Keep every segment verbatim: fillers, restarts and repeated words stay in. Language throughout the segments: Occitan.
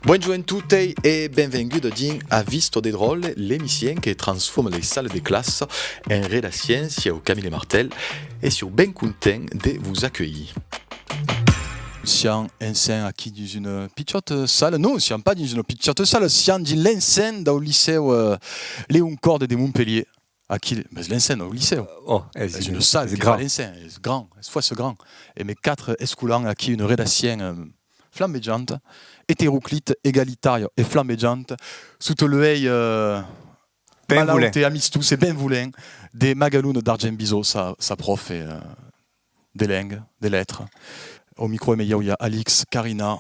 Bonjorn en totei e benvenguda dins A Vista de Dròlle, l'emission que transforma les salas de classa en redacciens sieu Camille Martel e sieu ben content de vos acuelhir. Siam ensems aquí dins una pichòta sala. Non, siam pas dins una pichòta sala, siam dins l'ensems dau licèu, eh, Léon Corde de Montpelhièr. Aquí, mes l'ensems dau licèu. Oh, es, es una sala, es que fa grand. L'ensems, es grand, es fòrça grand. E mes quatre escolans aquí, una redacciens, eh, flambejanta, eteroclita, egalitària e flambejanta, sota l'uèlh, eh, malaut e amistós e benvolent de Magalona Dargent-Bisot, sa, sa pròfe, eh, de lenga, de letras. Au micro, e mai ieu i a Alix, Carina,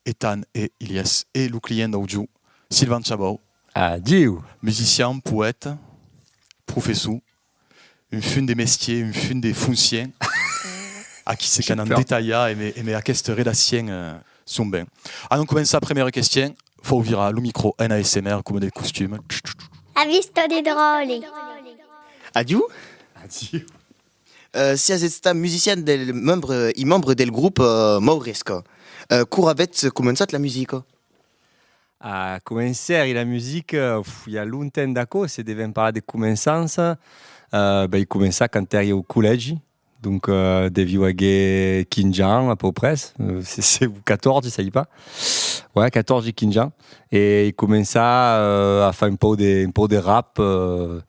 Ethan e Ilyes e lo client dau jorn, Sylvain Chabau. Adiu! Musician, poèta, professor, un fum de mestier, un fum de fonciens. Aquí se cal en detalhar e me, e me aquesta redacciens, eh, son ben. Anem començar, premiera question, fau virar lo micro en A S M R coma de costum. A vista de dròlle. Adiu! Adiu! Euh, siás estat musician del membre, e membre del grop, euh, Mauresca. Euh, quora avètz començat la musica? Ah, comencèri la musica, uf, i a longtemps d'aquò, se devèm parlar de començança. Euh, ben, i començar quand èri au collègi, donc, euh, deviu aguer quinze ans à peu près, euh, se, se, o quatòrze, sai pas. Ouais, quatòrze, quinze ans. E i començar, euh, a far un pauc de, un pauc de rap, euh,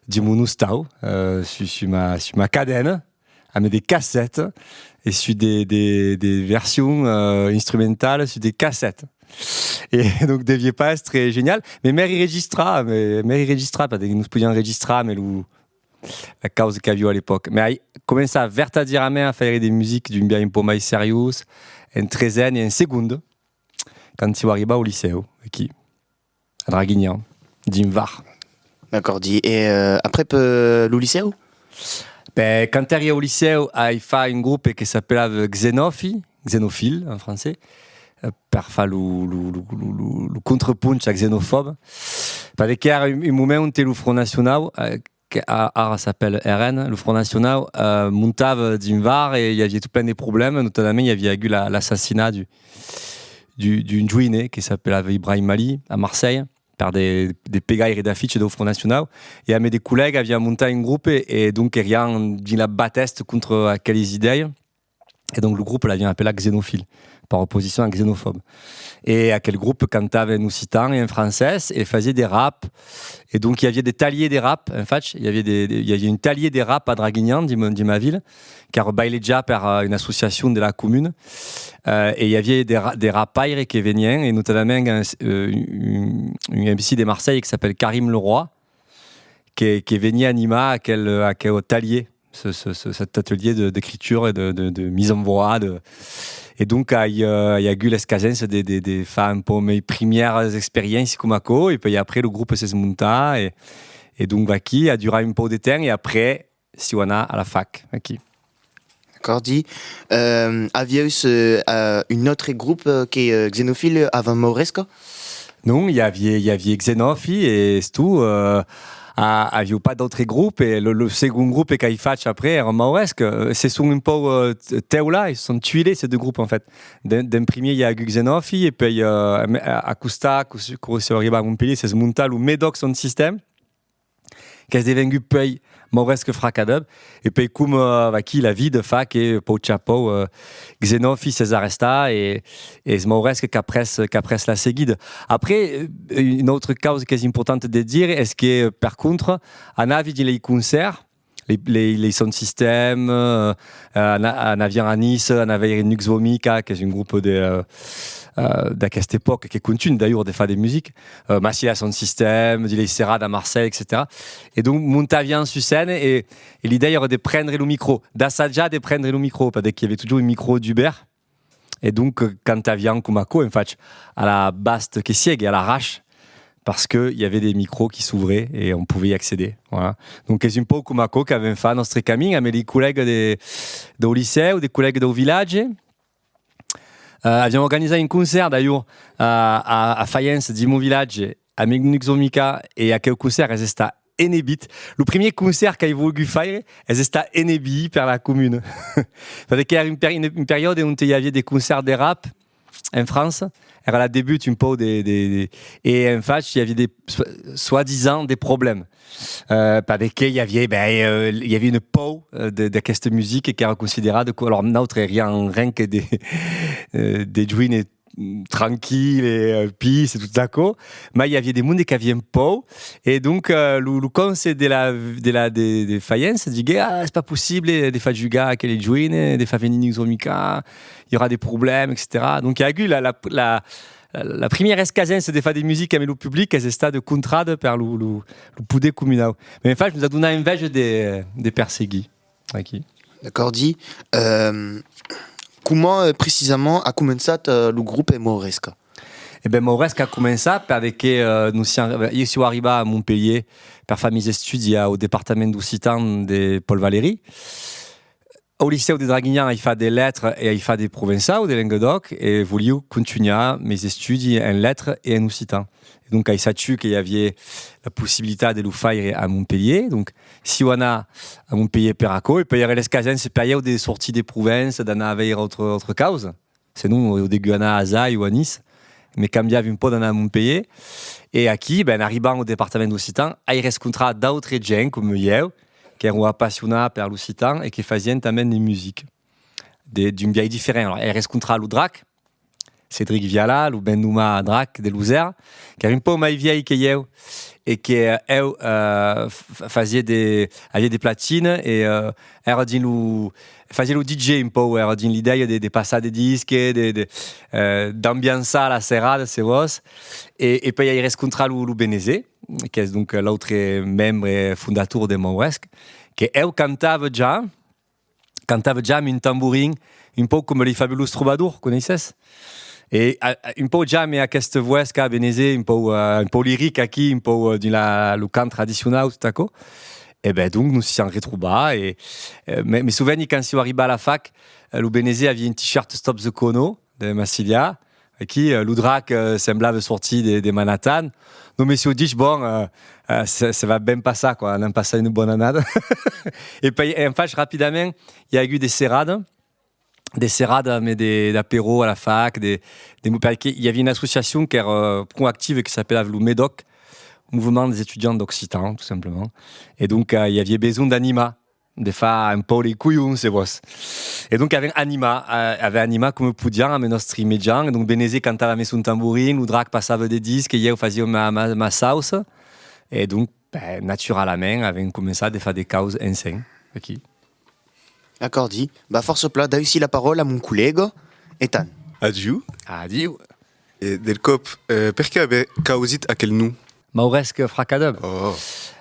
dins mon ostau, euh, sus, sus ma, sus ma cadena, amb de cassètas e sus de, de, de versions, euh, instrumentalas sus de cassètas. E donc deviá pas èstre genial, mes m'èri registrat, me, m'èri registrat, perque nos podiam registrar, mes lo, la causa qu'aviá a l'epòca. Mes ai començat vertadièrament a faire de musica d'un biais un pauc mai seriós, en tresena e en segonda, quand siáu arribat au licèu, aquí, a Draguinhan, dins Var. D'acòrdi. E, euh, aprèp, euh, lo licèu? Ben, quand èri au licèu, ai fach un grop que s'apelava Xenofi, Xenophile en francés, euh, per far lo, lo, lo contraponch a xenofòb. Perque èra un, un moment onte lo Front Nacionau, euh, que a-, ara s'apèla R N, lo Front Nacionau, euh, montava dins Var e i aviá tot plen de problèmas, notadament i aviá agut la, l'assassinat du, du, d'un joine que s'apelava Ibrahim Ali a Marselha, per de, de pegaires d'afiches dau Front Nacionau, e amb de collègas aviam montat un grop e, e donc eriam dins la batèsta contra aquelas idèias. E donc lo grop l'aviam apelat Xenophile, per oposicion a xenofòb. E aquel grop cantava en occitan e en francés e fasiá de rap. E donc i aviá de talhièrs de rap, en fach, i aviá de, de, i aviá un talhièr de rap a Draguinhan, dins ma, dins ma vila, qu'èra bailejat per, euh, una associacion de la comuna. Euh, e i aviá de ra-, de rapaires que venián, e notadament, euh, un, un M C de Marselha que s'apèla Karim Leroy, que, que veniá animar aquel, aquel talhièr, ce, ce, ce, cet atelier de, d'écriture et de, de, de mise en voix, de, e donc ai, euh, ai agut l'escasença de, de, de far un pauc mei primièras experiéncias coma aquò, e puèi après lo grop s'es montat, e, e donc vaquí, a durat un pauc de temps, e après siáu anat a la fac, aquí. D'acòrdi. Euh, aviáus, euh, euh, un autre grop, euh, que, euh, Xenophile avant Mauresca? Non, i aviá, i aviá Xenofi e es tot, euh, a-, aviáu pas d'autre grop, e lo, lo segond grop qu'ai fach après èra Mauresca. Euh, se son un pauc, euh, t-, teulats, ils sont tuilés, ces deux groupes, en fait. D'en, d'en primièr i a agut Xenofi, e puèi, euh, a, a costat, quand, quand siáu arribat a Montpelhièr, s'es montat lo Médoc Sound System, qu'es devengut puèi Mauresca Fracadub, e puèi coma, euh, vaquí, la vida fa que, pauc a pauc, euh, Xenofi s'es arrestat e, e es Mauresca qu'a pres, qu'a pres la seguida. Après, euh, una autra causa qu'es importanta de dire es que, per contra, anavi dins lei concèrts, lei, lei, lei sound system, euh, euh, ana-, anaviam a Niça, anavi veire Nux Vomica, qu'es un grop de, euh, euh, d'aquesta epòca, que contunha d'ailleurs de far de musica, euh, Massilia Sound System, dins lei seradas a Marselha, etcetèra. E donc montaviam sus scèna e, e l'idèia èra de prendre lo micro, d'assajar de prendre lo micro, perque i aviá totjorn un micro dubèrt. E donc, euh, cantaviam coma aquò, en fach, a la basta que siegue, a l'arrach, parce que i aviá de micros qui s'ouvraient e on pouvait y accéder. Voilà. Donc, es un pauc coma aquò qu'avèm fach nòstre camin amb lei collègas de, dau licèu, de collègas dau vilatge. Euh, aviam organizat un concèrt, d'ailleurs, a, a, a Fayença, dins mon vilatge, amic Nux Vomica, e aqueu concèrt es estat enebit. Lo primièr concèrt qu'ai volgut faire es estat enebit per la comuna. Perque èra un per-, un, un periòde onte i aviá de concèrts de rap, en França, èra la debut un pauc de, de, de, e en fach i aviá de, soi-, soi-disant de problèmas. Euh, perque i aviá, ben, euh, i aviá una paur, euh, de, d'aquesta musica qu'èra considerada co-, alors, nautres eriam ren que de, euh, de joines tranquilles e, euh, pis e tot aquò, mai i aviá de monde qu'avián paur, e donc, euh, lo, lo cònse de la, de la, de, de Faiença diguèt: «Ah, es pas possible de far jugar aqueles joines, de far venir nos amics, i aurà de problèmas, etcetèra» Donc i a agut la, la, la, la primièra escasença de far de musica amb lo public es estada contrada per lo, lo, lo poder comunau. Mai en fach, nos a donat enveja de, de perseguir. Aquí. D'acòrdi. Euh, coma, euh, precisament a començat, euh, lo grop Mauresca? E ben, Mauresca a començat per de que, euh, nos siam, ieu siáu arribat a Montpelhièr per far mes estudis au departament d'occitan de Paul Valéry. Au licèu de Draguinhan ai fach de letras e ai fach de provençau, de lenga d'òc, e voliáu contunhar mes estudis en letras e en occitan. E donc ai sachut que i aviá la possibilitat de lo faire a Montpelhièr, donc siáu anat a Montpelhièr per aquò, e puèi èra l'escasença per ieu de sortir de Provença, d'anar a veire autra, autra causa. Senon, ieu deguiáu anar a Azai o a Niça, me cambiava un pauc d'anar a Montpelhièr. E aquí, ben, arribant au departament d'occitan, ai rescontrat d'autres gents coma ieu, qu'èran apassionats per l'occitan e que fasián tanben de musica, de, d'un biais diferent. Alors, ai rescontrat lo Drac, Cédric Viala, lo ben nomat Drac de Losèra, qu'èra un pauc mai vièlh que ieu, e que, eh, eu, eh, f-, f-, fasiá de, aviá de platines, e, eh, èra dins lo, fasiá lo D J un pauc, èra dins l'idèia de, de passar de disques, de, de, eh, d'ambiançar la serada, se vòs. E, e puèi ai rescontrat lo, lo Benezé, qu'es donc l'autre membre fondator de Mauresca, que eu cantava ja, cantava ja amb un tamborin, un pauc coma li Fabulous Troubadours, coneisses? E a, a, un pauc ja amb aquesta votz qu'a Benezé, un pauc, eh, un pauc liric aquí, un pauc, eh, dins la, lo cant tradicionau, tot aquò. E ben, donc, nos siam retrobats e, eh, me, me soveni quand siáu arribat a la fac, eh, lo Benezé aviá un t-shirt Stop the Kono de Massilia, aquí, eh, lo Drac, eh, semblava sortir de, de Manhattan. Donc, me siáu dich, bon, eh, eh, se, se va ben passar, quoi, anam passar una bona annada. E puèi, en fach, rapidament, i a agut de seradas, de seradas, mai de, d'apéro a la fac, de, de, perque i aviá una associacion qu'èra, eh, pro activa, que s'apelava lo MEDOC, Mouvement des étudiants d'occitan, tout simplement. E donc, eh, i aviá besonh d'animar, de far un pauc li colhons, se vòs. E donc avèm animat, eh, avèm animat coma podiam amb nòstri mejans. E donc Benezé cantava amb son tamborin, lo Drac passava de disques, ieu fasiáu ma, ma, ma sauça. E donc, ben, naturalament, avèm començat de far de causas ensems, aquí. D'acòrdi. Bah, fòrça plan. Daussi la paròla a mon collèga, Ethan. Adiu. Adiu. E del còp, eh, perqué aver causit aquel nom? Mauresca Fracadub. Oh.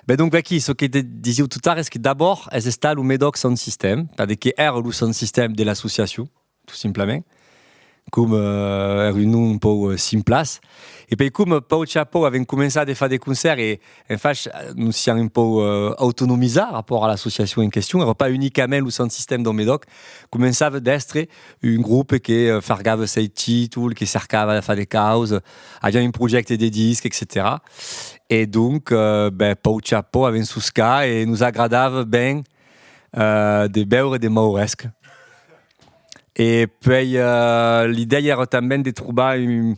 Ben donc, vaquí, çò que te disiáu tot ara es que d'abòrd es estat lo MEDOC Sound System, perque èra lo sound system de l'associacion, tot simplament, coma, eh, èra un nom un pauc, eh, simplas. E puèi, coma pauc a pauc avèm començat de far de concèrts e, en fach, eh, nos siam un pauc, eh, autonomizats rapòrt a l'associacion en question, èra pas unicament lo sound system dau MEDOC, començava d'èstre un grop que, eh, fargava sei títols, que cercava de far de causas, aviam un projècte de disc, etcetèra. E donc, eh, ben, pauc a pauc avèm soscat e nos agradava ben, eh, de beure de Mauresca. E puèi, eh, l'idèia èra tanben de trobar un,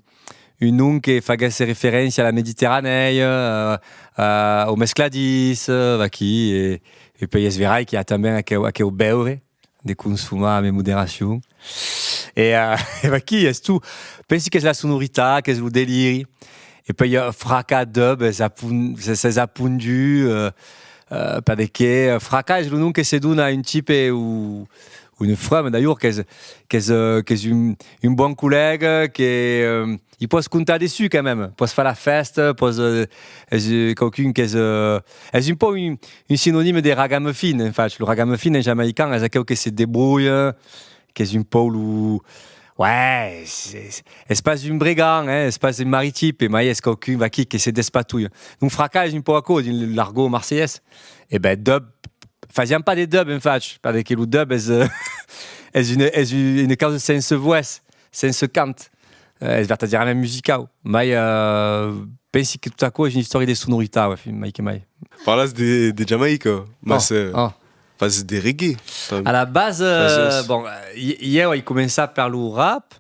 un nom que faguèsse referéncia a la Mediterranèa, eh, eh, au mescladís, eh, vaquí, e, e puèi es verai qu'i a tanben aqueu, aqueu beure de consumar amb moderacion. E, eh, e vaquí, es tot. Pensi qu'es la sonoritat, qu'es lo deliri. E puèi, eh, Fracas Dub, es apon-, es, es apondu, eh, eh, perque, eh, Fracas es lo nom que se dona a un tipe o, o una frema, d'ailleurs, qu'es, qu'es, eh, qu'es un, un bon collèga, que, eh, i pòs comptar dessús, quand même. Pòs far la fèsta, pòs, eh, es, eh, quauqu'un qu'es, eh, es un pauc un, un sinonime de ragamuffin, en fach. Lo ragamuffin en jamaican es aqueu que se debroia, qu'es un pauc lo, ouais, es, es, es pas un bregan, eh, es pas un maritipe, mai es quauqu'un, vaquí, que se despatolha. Donc, Fracas es un pauc aquò, dins l'argot marselhés. E ben, dub, fasiam pas de dub, en fach, perque lo dub es, eh, es una, es una causa sense votz, sense cant. Eh, es vertadièrament musicau. Mai, eh, pensi que tot aquò es una istòria de sonoritat, enfin, mai que mai. Parlas de, de Jamaica, mas, eh, fas de reggae, tanben. A la base, eh, bon, eh, i-, ieu ai començat per lo rap,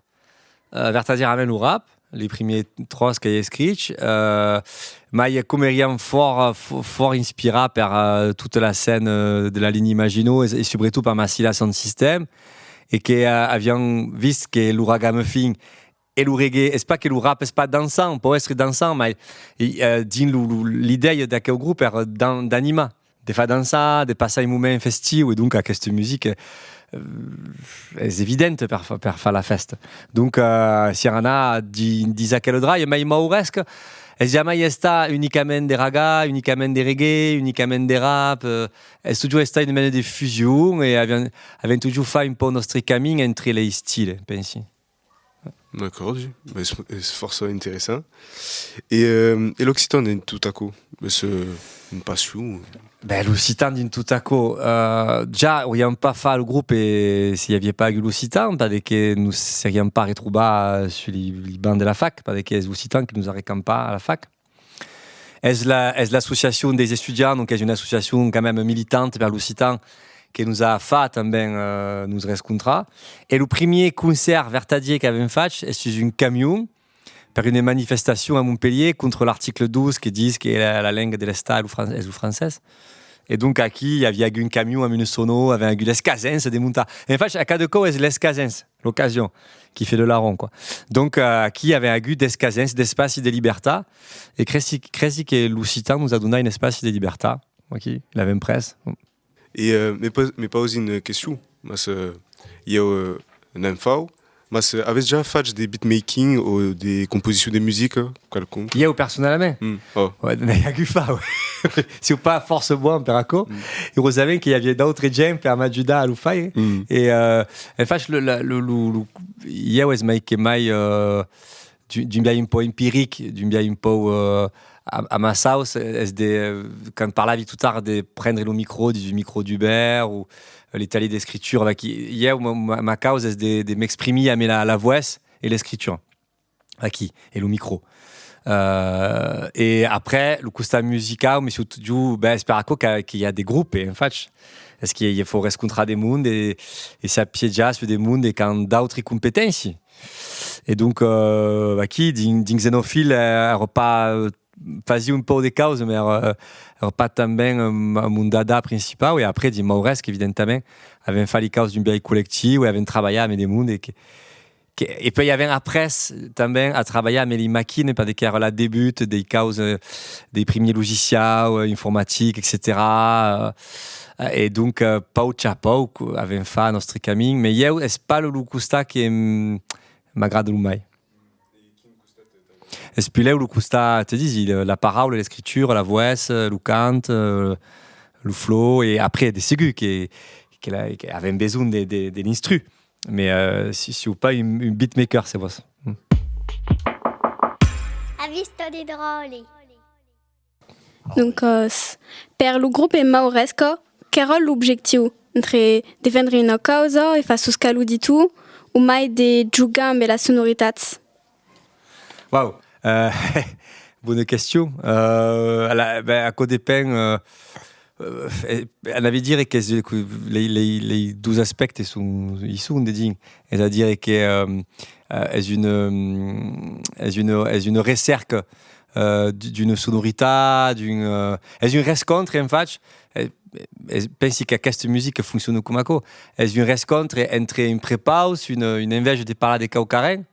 eh, vertadièrament lo rap, li primièrs tròç qu'ai escrich, eh, mai com eriam fòrt, fò-, fòrt inspirats per, eh, tota la scèna, eh, de la linha Maginot e, e subretot per Massilia Sound System, e que, eh, aviam vist que lo ragamuffin e lo reggae, es pas que lo rap es pas dançant, pòu èstre dançant, mai, eh, dins lo, lo, l'idèia d'aqueu grop èra d'an-, d'animar, de far dançar, de passar un moment festiu, e donc aquesta musica, eh, es evidenta per fa-, per far la fèsta. Donc, eh, siam anats di-, dins aquela dralha, mai Mauresca es jamai estat unicament de raga, unicament de reggae, unicament de rap, eh, es totjorn estat una mena de fusion, e aviam, aviam totjorn fach un pauc nòstre camin entre les estiles, pensi. D'acòrdi, es, es fòrça interessant. E, eh, e l'occitan dins tot aquò? Es, eh, una passion? Ben, l'occitan dins tot aquò, eh, ja auriam pas fach lo grop e se i aviá pas agut l'occitan, pas de que nos seriam pas retrobats sus li, li bancs de la fac, pas de que es l'occitan que nos a recampat a la fac. Es la, es l'associacion dels estudiants, donc es una associacion quand même militanta per l'occitan que nos a fach tanben, eh, nos rescontrar. E lo primièr concèrt vertadièr qu'avèm fach es sus un camion per una manifestacion a Montpelhièr contra l'article dos que ditz que la, la lenga de l'Estat es lo fran-, es lo francés. E donc aquí i aviá agut un camion amb una sonor, avèm agut l'escasença de montar. En fach, a cada còp es l'escasença, l'ocasion qui fait le larron, quoi. Donc, eh, aquí avèm agut d'escasença, d'espaci de libertat, e cresi, cresi que l'occitan nos a donat un espaci de libertat, aquí, l'avèm pres. E, eh, me pos-, me pausi una question, mas, eh, ieu, eh, n'en fau, mas, eh, avètz ja fach de beatmaking o de composicion de musica, qualcòm? Ieu personalament? Mm, oh. Ouais, n'ai agut fach, ouais. Siáu pas fòrça bon per aquò. Mm. Urosament que i aviá d'autres gents per m'ajudar a lo faire. Mm. E, eh, en fach, lo, la, lo, lo, lo, ieu es mai que mai, eh, d'un, d'un biais un pauc empiric, d'un biais un pauc, eh, a, a ma sauça, es de, eh, quand parlavi tot ara de prendre lo micro dins un micro d'Uber o, eh, l'atelier d'escritura, vaquí, ieu, ma, ma, ma causa es de, de m'exprimir amb la, la votz e l'escritura. Aquí, e lo micro. Eh, e après, lo costat musicau, me siáu totjorn, ben, es per aquò que, que i a de grops, en fach. Es que i fau rescontrar de monde e, e s'apièjar sus de monde qu'an d'autri competéncias. E donc, eh, aquí, dins, dins Xenofil, eh, èra pas, eh, fasiá un pauc de causas, mas èra, èra pas tanben, eh, mon dada principau. E après, dins Mauresca, evidentament, avèm fach li causas d'un biais collectiu e avèm trabalhat amb de monde que, que, e puèi avèm après tanben a trabalhar amb li maquinas, perque qu'èra la debut dei causas, dei primièrs logiciaus, eh, informatics, etcetèra. Eh, e donc, eh, pauc a pauc, avèm fach nòstre camin. Mas ieu, es pas lo, lo costat que, mm, m'agrada lo mai. Es pus lèu lo costat, te disi, la, la paraula, l'escritura, la votz, lo cant, eh, lo flow, e après, de segur que, que la, que avèm besonh de, de, de l'instru. Mas, eh, si, siáu pas un, un beatmaker, se vòs. Mm. A vista de dròlle. Doncas, per lo grop en Mauresca, qu'èra l'objectiu? Entre defendre una causa e far soscar lo diton, o mai de jogar amb las sonoritats? Uau! Eh, bona question. Eh, la, ben, aquò depend, eh, eh, anavi dire que, que lei, lei, lei dos aspèctes son, i son dedins. Es a dire que, eh, eh, es una, eh, es una, es una recèrca, eh, d-, d'una sonoritat, d'un, eh, es un rescòntre, en fach, eh, es, pensi qu'aquesta musica fonciona coma aquò, es un rescòntre entre un prepaus, una, una enveja de parlar de quauquarren,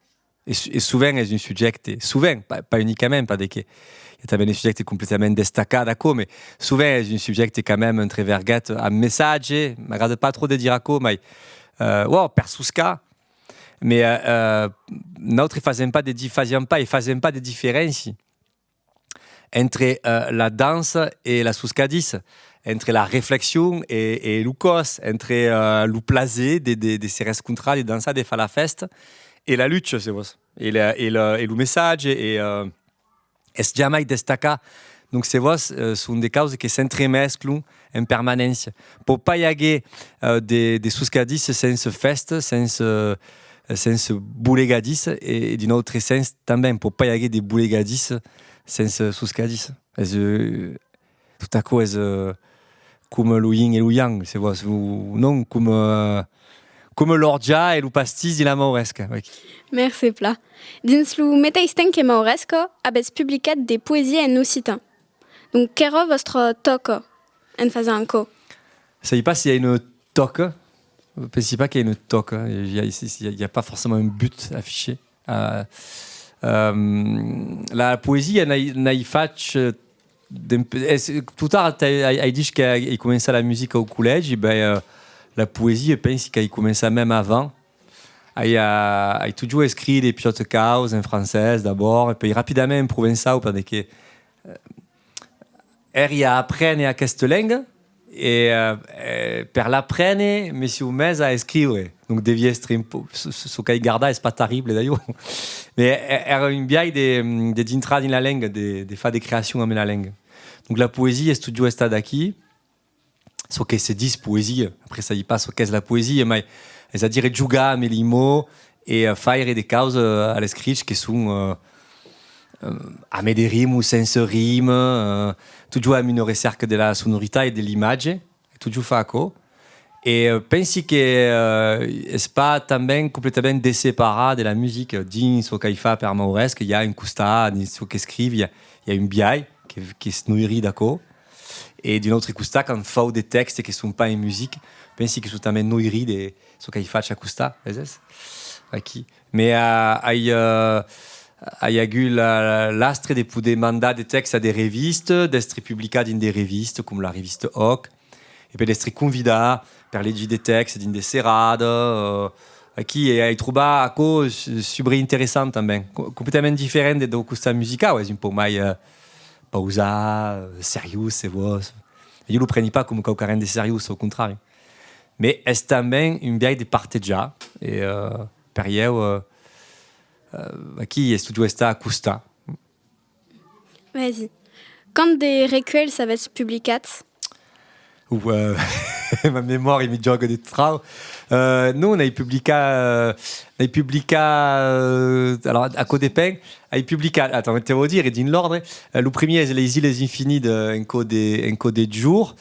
e, su-, e sovent es un subjècte, sovent, pas, pas unicament, pas de que, i a tanben de subjèctes completament destacats d'aquò, mas sovent es un subjècte quand même entre verguetas amb messatge, m'agrada pas tròp de dire aquò, mai, eh, uau, per soscar, mas, eh, eh, nautres fasèm pas de di-, fasiam pas e fasèm pas de diferéncia entre, eh, la dança e la soscadissa, entre la reflexion e, e lo còs, entre, eh, lo plaser de, de, de se rescontrar, de dançar, de far la fèsta, e la lucha, se vòs, e la, e la, e lo messatge, e, eh, es jamai destacat. Donc, se vòs, eh, son de causas que s'entremesclan en permanéncia. Pòu pas i aguer, eh, de, de soscadissa sense fèsta, sense, eh, sense bolegadissa, e, e d'un autre sens tanben, pòu pas i aguer de bolegadissa sense soscadissa. Es, eh, tot aquò es, eh, coma lo yin e lo yang, se vòs, o non, coma, eh, Coma l'orjà e lo pastís dins la Mauresca, vaquí. Mercé plan. Dins lo meteis temps que Mauresca, avètz publicat de poesia en occitan. Donc, qu'èra vòstra tòca en fasent aquò? Sai pas si i a una tòca. Pensi pas qu'i a una tòca. I a, i a, i a pas forcément un but afiché. Euh, euh, la poesia n'ai, n'ai fach, euh, demp-, es, tot ara t'ai, ai, ai dich qu'ai, ai començat la musica au collègi, ben, euh, la poesia pensi qu'ai començat mème avant. Ai, euh, ai totjorn escrit de pichòtas causas en francés d'abòrd, e puèi rapidament en provençau, perque, euh, èri a aprene aquesta lenga, e, euh, e per l'aprene, me siáu mes a escriure. Donc, devi èstre un pauc, çò, çò, çò qu'ai gardat es pas terrible, d'alhors. Mas è-, èra un biais de, de dintrar dins la lenga, de, de far de creacion amb la lenga. Donc, la poesia es totjorn estat aquí. Çò que se ditz poesia, après, sai pas çò qu'es la poesia, mai es a dire jogar amb li mots e, euh, faire de causas, euh, a l'escrich que son, euh, euh, amb de rimas o sense rima, euh, totjorn amb una recèrca de la sonoritat e de l'imatge, e totjorn far aquò. E, euh, pensi que, euh, es pas tanben completament desseparat de la musica. Dins çò qu'ai fach per Mauresca, i a un costat, dins çò qu'escrivi, i a, i a un biais que, que es noirit d'aquò. E d'un autre costat, quand fau de tèxtes que son pas en musica, pensi que son tanben noirit de çò qu'ai fach a costat, veses? Aquí. Mas, euh, ai, euh, ai agut la, l'astre de poder mandar de tèxtes a de revistas, d'èstre publicat dins de revistas, com la revista Òc, e puèi d'èstre convidat per legir de tèxtes dins de seradas, euh, aquí, e ai trobat aquò su-, subreinteressant tanben, co-, completament diferent de, dau costat musicau, es un pauc mai, euh, pausat, euh, seriós, se vòs. E ieu lo preni pas coma quauquarren de seriós, au contrari. Mas es tanben un biais de partejar, e, euh, per ieu, euh, euh, aquí es totjorn estat a costat. Vas-y. Quant de recuèlhs avètz publicats? Ou, euh, ma memòria me jòga de trau. Euh, non, n'ai publicat, euh, n'ai publicat, euh, alors, aquò depend. Ai publicat, attends, te vau dire, dins l'òrdre. Euh, lo primièr es Les Îles Infinies, euh, en cò de, en cò de Jorn.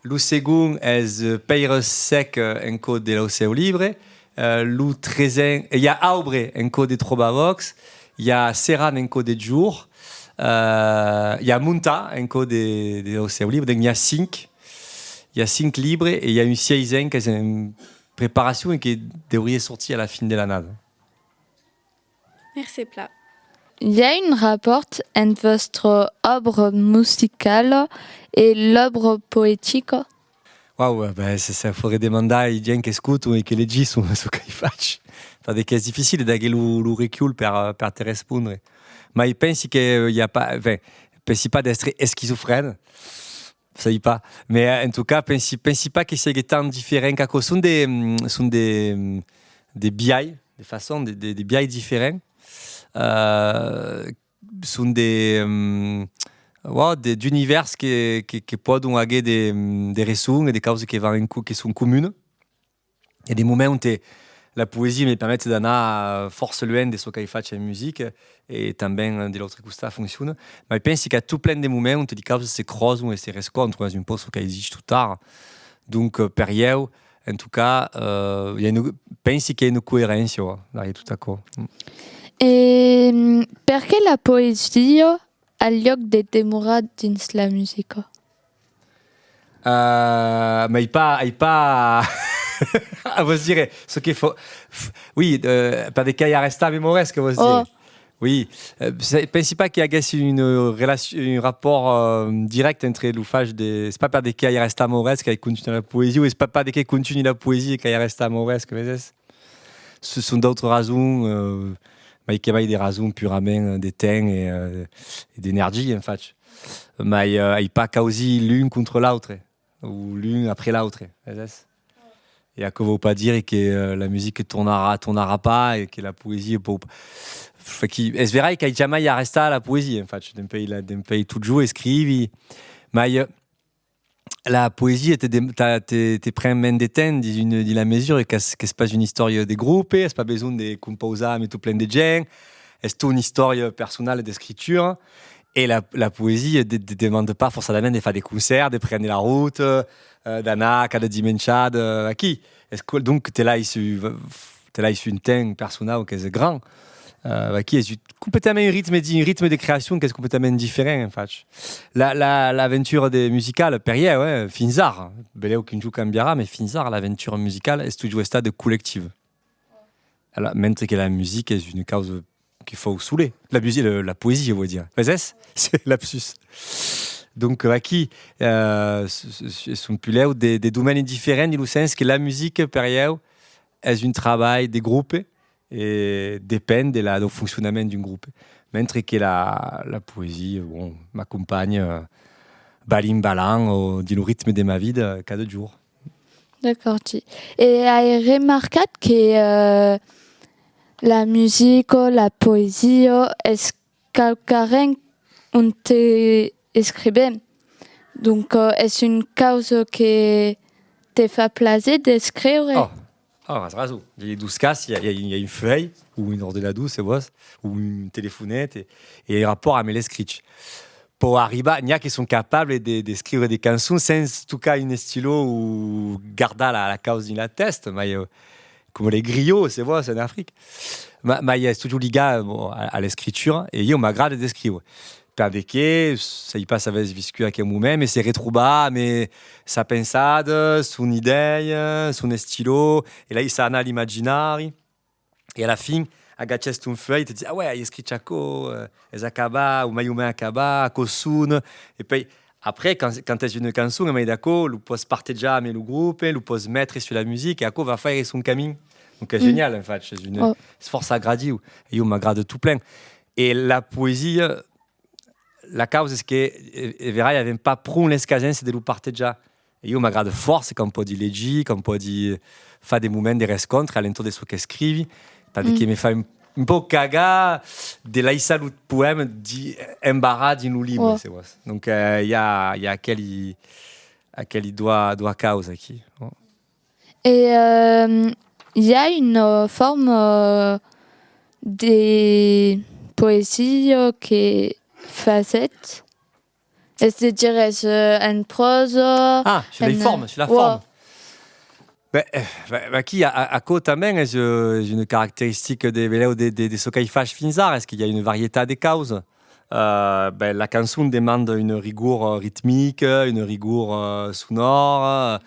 Lo segond es, euh, Pèira Sec, euh, en cò de L'Aucèu Libre. Euh, lo tresen, e i a Aubre en cò de Trobavòcs, i a Seran en cò de Jorn, euh, i a Montar en cò de, de L'Aucèu Libre, donc i a cinc, i a cinc libres e i a un sieisen qu'es en preparacion e que deuriá sortir a la fin de l'annada. Mercé plan. I a un rapòrt ent vòstra òbra musicala e l'òbra poetica? Uau, eh ben, se, se faudrait demandar ai gents qu'escotan e que legisson çò qu'ai fach. Perque es dificile d'aguer lo, lo recul per, per te respondre. Mai pensi que, eh, i a pas, enfin, pensi pas d'èstre esquizofrène, sai pas. Mas, eh, en tot cas, pensi, pensi pas que sigue tan diferent qu'aquò. Son de, mm, son de, mm, de biais, de façon, de, de, de biais diferents. Euh, son de, mm, uau, de, d'univèrs que, que, que pòdon aguer de, mm, de resson e de causas que van en co-, que son comunas. E de moments onte la poesia me permet d'anar fòrça luènh de çò qu'ai fach en musica, e tanben de l'autre costat fonciona. Mai pensi qu'a tot plen de moments onte li causas se cròson e se rescòntron, es un pauc çò qu'ai dich tot ara. Donc, eh, per ieu, en tot cas, eh, i a una, pensi qu'i a una coeréncia, uau, darrièr tot aquò. Mm. E, mm, perqué la poesia al luòc de demorar dins la musica? Euh, mai pas, ai pas, a vos dire, çò que fa, f-, oui, euh, per de qu'ai arrestat Mauresca, vos dire. Oui, euh, se, pensi pas qu'i aguèsse une relation, un rapòrt, euh, dirèct entre lo fach de, es pas per de qu'ai arrestat Mauresca qu'ai continuat la poesia, o es pas, pas de que continui la poesia qu'ai arrestat Mauresca, veses? Se son d'autras rasons, euh, mai que mai de rasons purament, euh, de temps e, euh, e d'energia, en fach. Mai, euh, ai pas causit l'un contra l'autre, o l'un après l'autre, veses? E aquò vòu pas dire que, euh, la musica tornarà, tornarà pas e que la poesia pòu p-, f-, qui, es verai qu'ai jamai arrestat la poesia, en fach, dempuèi la, dempuèi totjorn escrivi, mai, euh, la poesia te dem-, ta-, te, te pren mens de temps dins un, dins la mesura qu'es, qu'es pas una istòria de grope, es pas besonh de compausar amb tot plen de gents, es tot una istòria personala d'escritura, E la, la poesia de, de, demanda pas forçadament de far de concèrts, de prene la rota, eh, d'anar cada dimenjada aquí. Es que, donc, te laissa, te laissa un temps personau qu'es grand. Eh, aquí es un, completament un ritme, di-, un ritme de creacion qu'es completament diferent, en fach. La, la, l'aventura de musicala, per ieu, eh, fins ara, belèu qu'un jorn cambiarà, mas fins ara l'aventura musicala es totjorn estada collectiva. Alòrs, mentre que la musica es una causa que fau solet. La musica, la, la poesia, vòl dire. Veses? Lapsus. Donc, aquí, eh, s-, s-, s-, son pulèu de, de domènis diferents, dins lo sens que la musica, per ieu, es un trabalh de grope e depend de la, del foncionament d'un grope. Mentre que la, la poesia, bon, m'acompanha, eh, balin balan o dins lo ritme de ma vida cada jorn. D'acòrdi. E ai remarcat que, eh, la musica, la poesia, es quauquarren ont te escrivem. Donc, eh, es una causa que te fa plaser d'escriure? Oh, oh, as rason. I a dos cas, i a, i a, i a un fuèlh, o un ordenador, se vòs, o un telefonet, e, e i a un rapòrt amb l'escrich. Pòu arribar, n'i a que son capables de, d'escriure de cançons sens tocar un estilò o gardar la, la causa dins la tèsta, mai, eh, coma les griots, se vòs, en Africa. Ma, mai es totjorn ligat, bon, a, a l'escritura, e ieu m'agrada d'escriure. Per de que, sai pas s'avètz viscut aquel moment, mas se retrobar amb sa pensada, son idèia, son estilò, e laissar anar l'imaginari. E a la fin, agachas ton fuèlh e te dis: "Ah ouais, ai escrich aquò, eh, es acabat, o mai o mens acabat, aquò sona." E pèi, après, quand, quand es una cançon, a mai d'aquò, lo pòs partejar amb lo grope, lo pòs metre sus la musica, e aquò va faire son camin. Donc, es genial, en fach, es una, es fòrça agradiu. E ieu m'agrada tot plen. E la poesia, la causa es que, e, e verai, avèm pas pron l'escasença de lo partejar. E ieu m'agrada fòrça quand pòdi legir, quand pòdi far de moments de rescòntre a l'entorn de çò qu'escrivi, tandis que me fa un, un pauc cagar de laissar lo poèma di-, embarrat dins lo libre, se vòs. Donc, eh, i a, i a aqueli, aqueli doas, doas causas aquí, non? E, ehm, i a una forma de poesia que fasètz? Es de dire, es, eh, en pròsa, ah, sur les formes, sur la forme. Ben, eh, ben, ben, aquí, a, a, aquò tanben es, eh, es una caracteristica de, belèu de, de, de çò qu'ai fach fins ara, es que i a una varietat de causas. Eh, ben, la cançon demanda una rigor, eh, ritmica, una rigor, eh, sonòra,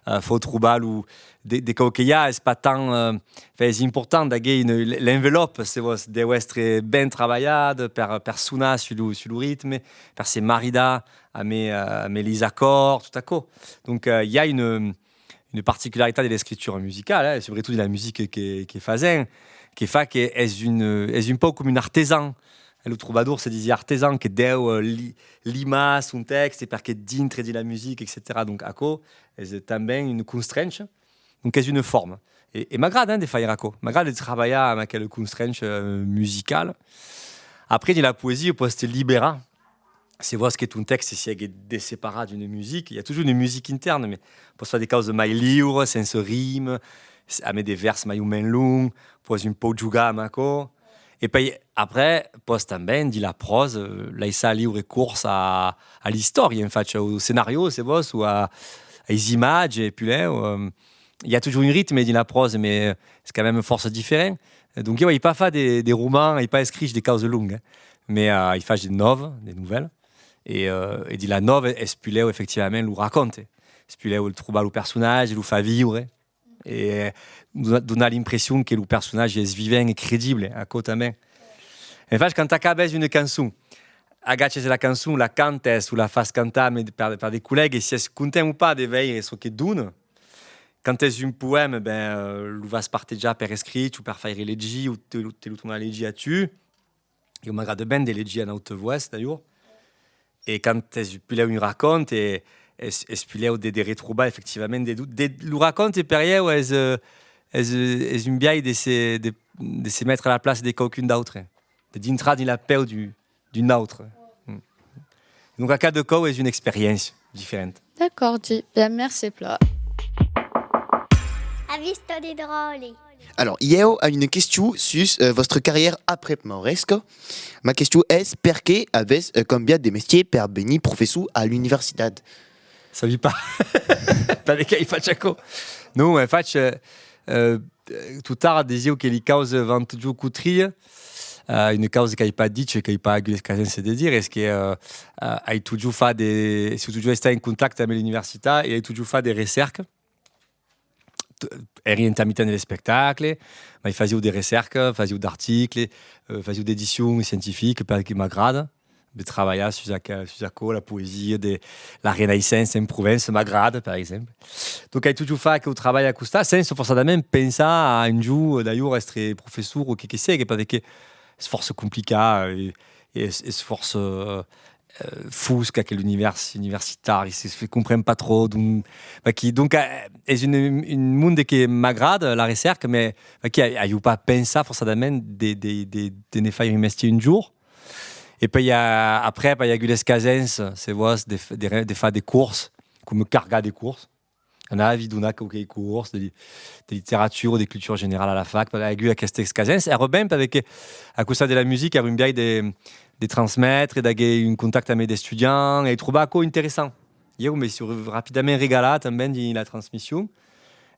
eh, fau trobar lo, de, de còp que i a, es pas tant, eh, enfin, es important d'aguer una, l'envelòpa, se vòs, deu èstre ben trabalhada per, per sonar sus lo, sus lo ritme, per se maridar amb, eh, amb les acòrds, tot aquò. Donc, eh, i a una, una particularitat de l'escritura musicala, eh, subretot de la musica que, que fasèm, que fa que es un, es un pauc coma un artesan. Lo trobador se disiá artesan, que deu, eh, li-, limar son tèxte per que dintre dins la musica, etcetèra. Donc, aquò es tanben una constrencha. Donc, es una forma. E, e m'agrada, hein, de faire aquò. M'agrada de trabalhar amb aquela constrencha, eh, musicala. Après, dins la poesia, pòs te liberar. Se vòs que ton tèxte siegue desseparat d'una musica, i a totjorn una musica intèrna, mas pòs far de causas mai liuras, sense rime, s-, amb de vèrs mai o mens longs, pòs un pauc jogar amb aquò. E pèi, après, pòs tanben, dins la pròsa, eh, laissar liure cors a, a l'istòria, en fach, au scenariò, se vòs, o a, a les imatges, e puslèu, eh, i a totjorn un ritme dins la pròsa, mas es quand même fòrça diferent. Donc, ieu ai pas fach de, de roman, ai pas escrich de causas longas, eh. Mas, eh, ai fach de nòvas, de novèlas. E, eh, e dins la nòva es puslèu, efectivament, lo raconte. Es puslèu trobar lo personatge, lo far viure. E, eh, dona-, donar l'impression que lo personatge es vivent e credible, aquò tanben. En fach, quand acabes una cançon, agachas la cançon, la cantes o la fas cantar, mas per, per de collègas, siás content o pas de veire çò que dona. Quand es un poèma, ben, eh, lo vas partejar per escrich o per faire legir o te, te lo tornar legir a tu. Ieu m'agrada ben de legir en auta votz, d'alhors. E quand es puslèu un raconte, es, es puslèu de, de retrobar efectivament de, de, lo raconte per ieu es, eh, es, eh, es un biais de se, de, de se metre a la plaça de quauqu'un d'autre, de dintrar dins la pèu d'un, d'un autre. Mm. Donc, a cada còp es una experiéncia diferenta. D'acòrdi, ben, mercé plan. A vista de dròlle. Alors, ieu ai una question sus, euh, vòstra carrièra aprèp mauresca. Ma question es, perqué avètz, euh, cambiat de mestièr per venir professor a l'universitat? Sabi pas. Perqué ai fach aquò? Non, ai fach, euh, euh, tot ara disiu que li causas van totjorn cotria. Euh, una causa qu'ai pas dich e qu'ai pas agut l'escasença de dire, es que, euh, euh, ai totjorn fach de, siáu totjorn estat en contacte amb l'universitat e ai totjorn fach de recèrca. T-, èri intermitent de l'espectacle, mai fasiáu de recèrca, fasiáu d'articles, euh, fasiáu d'edicion scientifica, perque m'agrada de trabalhar sus aqu-, sus aquò, la poesia de la Renaissença en Provença, m'agrada, per exemple. Donc, ai totjorn fach aqueu trabalh a costat, sensa forçadament pensar a un jorn, d'alhors, èstre professor o que que sigue, perque es fòrça complicat, e, e es, es fòrça, euh, euh, fosc, aquel univèrs universitari, se, se compren pas tròp, donc, vaquí. Donc, euh, es un, un monde que m'agrada, la recèrca, mai, vaquí, ai, ai pas pensat forçadament de, de, de, de ne faire un mestièr un jorn. E puèi, i a, aprèp, ai agut l'escasença, se vòs, de, f-, de, re-, de far de cors, coma cargar de cors. Anavi donar quauquei cors de li-, de literatura, de cultura generala a la fac, per aver agut aquesta escasença. Èra ben, perque a costat de la musica, èra un biais de, de transmetre, d'aguer un contacte amb d'estudiants, e trobar aquò interessant. Ieu me siáu rapidament regalat tanben dins la transmission.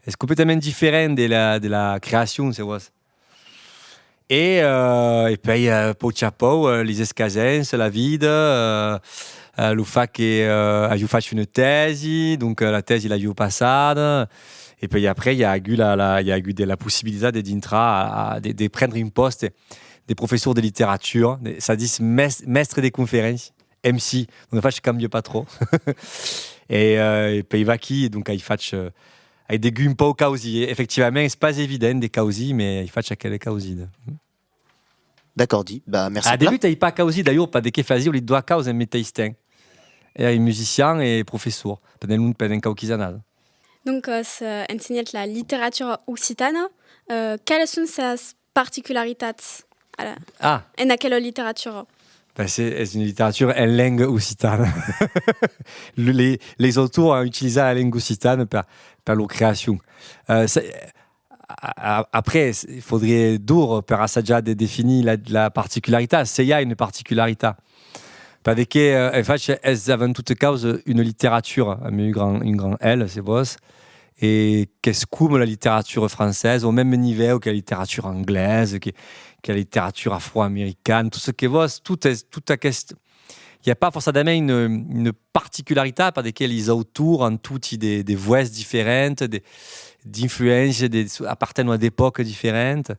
Es completament diferent de la, de la creacion, se vòs. E, euh, e puèi, euh, pauc a pauc, euh, lis escasenças, la vida, euh, euh, lo fach que, euh, aviáu fach una tèsi, donc, euh, la tèsi l'aviáu passada, e puèi après, i a agut la, la, i a agut de, la possibilitat de dintrar, a, a, de, de prendre un pòste de professor de literatura, de, ça ditz mes-, mèstre de conferéncia. M C, donc, ai fach, cambia pas tròp. E, euh, e puèi vaquí, donc, ai fach, euh, ai degut un pauc causir. E, efectivament, es pas evident de causir, mai ai fach aquela causida. D'acòrdi, bah, merci. A debut, ai pas causit, d'alhors, pas de qué fasiáu li doas causas en meteis temps. Èri musician e professor, pendent, pendent quauquis annadas. Donc, as, euh, ensenhat la literatura occitana. Euh, qualas son sas particularitats a la, ah, en aquela literatura? Ben, se, es una literatura en lenga occitana. Le, les, les autors an utilizat la lenga occitana per, per lor creacion. Euh, se, a, a, après, se, faudriá d'ora per assajar de definir la, la particularitat, se i a una particularitat. Perque, euh, en fach, es avant tota causa una literatura, amb un grand, un grand L, se vòs, e qu'es coma la literatura francesa, au mème nivèu que la literatura anglesa, que, que la literatura afroamericana, tot çò que vòs, tot es, tot aquest, i a pas forçadament una, una particularitat, perque lis autors an toti de, de vues diferentas, de, d'influéncias, de, apartenon a d'epòcas diferentas.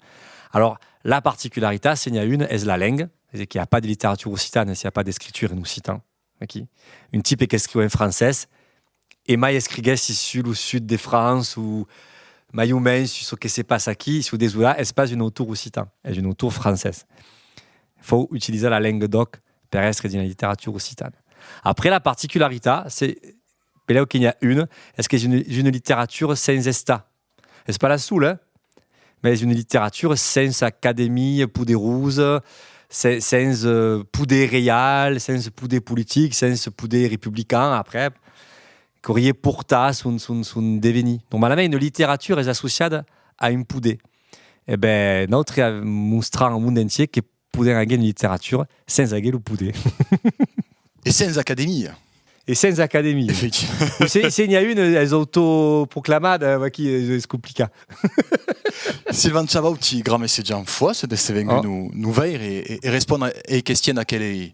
Alors, la particularitat, se n'i a una, es la lenga, es a dire que i a pas de literatura occitana se i a pas d'escritura en occitan. Aquí. Un tipe qu'escriu en francés, e mai escriguèssi sus lo sud de França, o mai o mens sus çò que se passa aquí, siáu desolat, es pas un autor occitan, es un autor francés. Fau utilizar la lenga d'òc per èstre dins la literatura occitana. Après, la particularitat, se, benlèu que n'i a una, es qu'es una, es una literatura sens estat. Es pas la sola, eh? Mai es una literatura sens academia poderosa, se-, sens, eh, poder reial, sens poder politic, sens poder republican, après, qu'auriá portat son, son, son devenir. Normalament, una literatura es associada a un poder. E ben, nautres mostram au monde entièr que podèm aguer una literatura sens aguer lo poder. E sens academia. E sens academia. Efectivament. O se, se n'i a un, es autoproclamat, eh, aquí es, es complicat. Sylvain Chabauti, gramèsse Jean Foix d'èstre vengut nos, nos veire e, e, e respondre a, a questions d'aquel,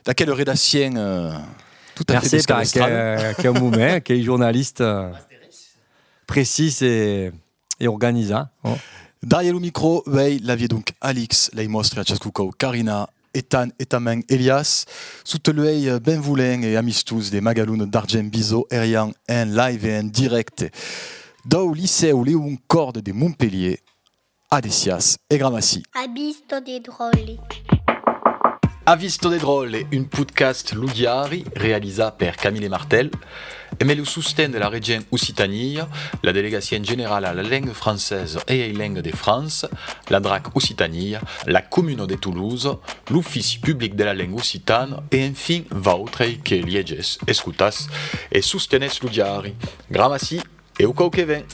d'aquel redactien, eh, tot a fait. Merci per aquel, aquel moment, aquel jornalista, eh, precís e e organizar, ò. Darrièr lo micro, uèi, l'aviá donc Alix, l'ai mòstre a chascun còp Carina, Ethan e tanben Elias, sota l'uèi benvolent e amistós de Magalona, Dargent, Biso, Erian, en live e en dirècte dau licèu Leon Còrda de Montpelhièr. Adessiatz e gramací. A vista de dròlle. A vista de dròlle, un podcast Lo Diari realizat per Camille Martel, emé lo sosten de la Regent Occitània, la Delegacion Generala a la Lenga Francesa e ai Lengas de França, l'A D R A C Occitània, la Comuna de Tolosa, l'Ofici Public de la Lenga Occitana e, enfin, vautrei que liegètz, escotatz e sostenètz Lo Diari. Gramací e au còp que ven!